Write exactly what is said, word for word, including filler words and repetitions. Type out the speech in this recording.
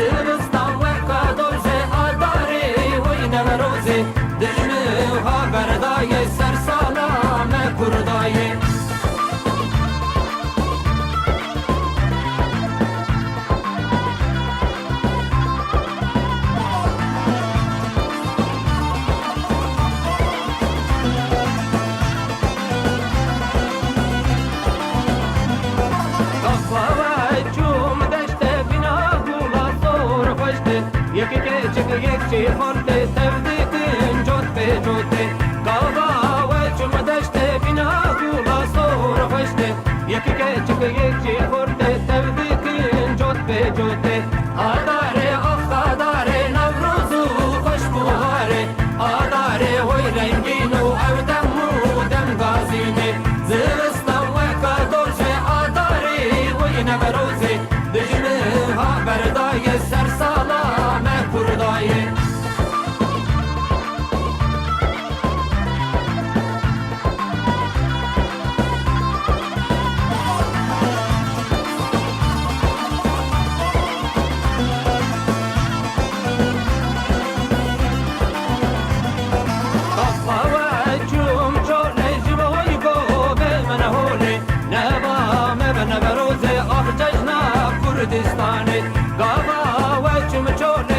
Zivistan weka dojê adarê, wey Newrozê, dijmi ha berdayê, ser sala me kurdayê. Kafa we çum deşte bîna gula sor xweşte, yek keçik yek çî xorte, tev dikin cot pê cotê. Kafa we çum deşte bîna gula sor xweşte, yek keçik yek çî xorte, tev dikin cot pê cotê. Adarê, ax adarê, Newroz û xweş buharê. Adarê wey rengîn û ew dem û dem gazînê. Zivistan weka dojê adarê, wey Newrozê, dijmi ha berdayê, ser sala me kurdayê. Kafa we çum çolê, ji bo wey go bê min holê. Neba me bi Newrozê, ax cejna Kurdistanê. Gava we çum çolê,